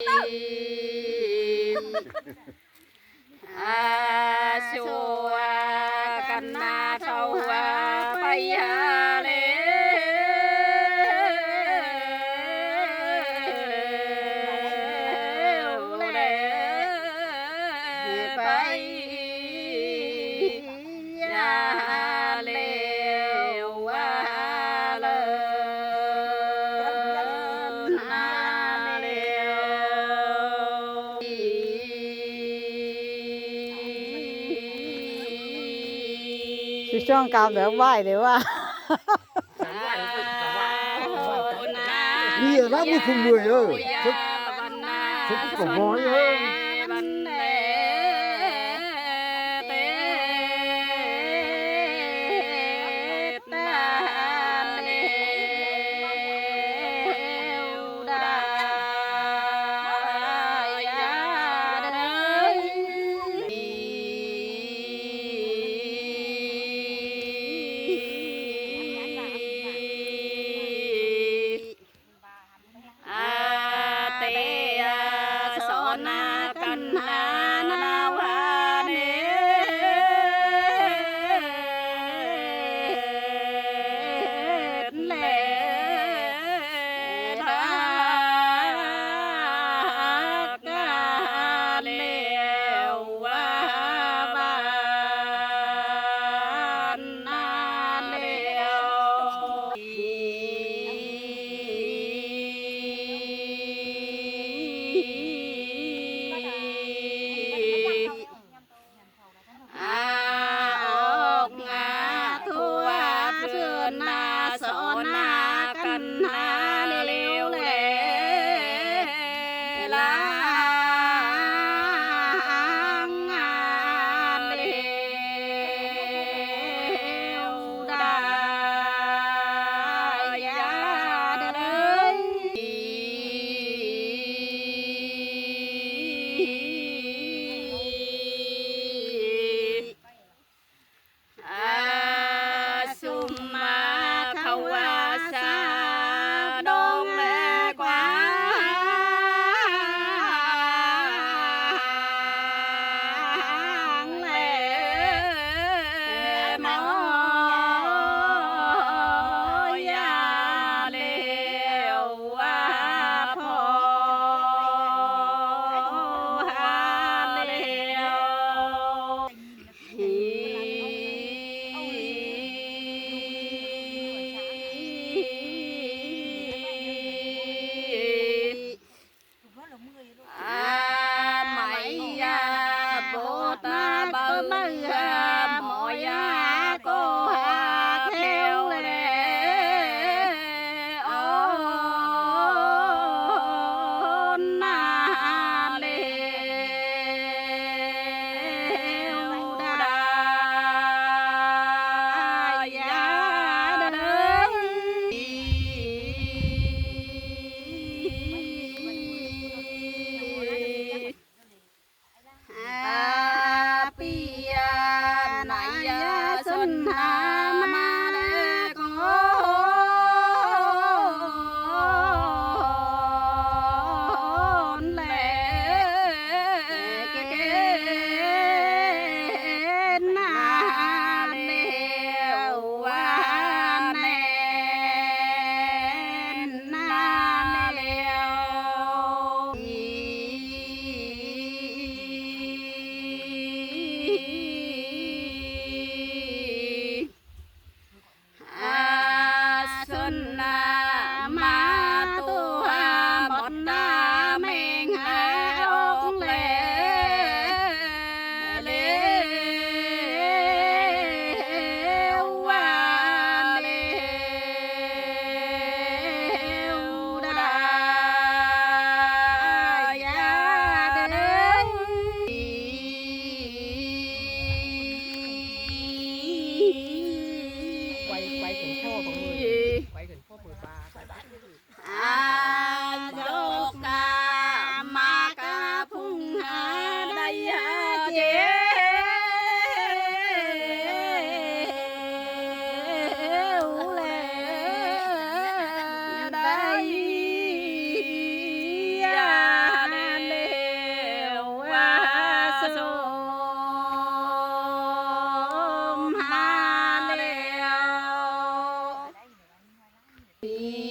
ອາ ຊວກກັນນາເທົ່າວ່າໄປຫາແລ້ວ ແລ້ວໄປ ຍາແລ້ວວ່າເລີນນາແລ້ວ ຊິຊ່ວງກາບແບບໄຫວ້ເດ້ວ່າ ນີ້ລະບໍ່ຄຸມເມື່ອຍເອີ ສຸດ ສຸດກວ່າໝໍເອີ. ອາເຕອາສອນາກັນຫານາວາເນດແລທາກາແລ້ວວ່າບານນາແລ້ວ. ອາອອກງາໂທຫາເທີນນາສອນນາກັນຫາເລວແລລາງງາເລວດາຍາເດີ. ອາ ສຸມມາຄະວາສາດອງແລກວາງແລມອຍາແລ້ວວ່າພໍຫາແລ້ວ. ອາໄມຍາໂບຕາເບີເມືອໝໍຍາກໍຫາແຖວແລອນນາແລ້ວດາຍາເດີ. ອາປິຍາ ດີ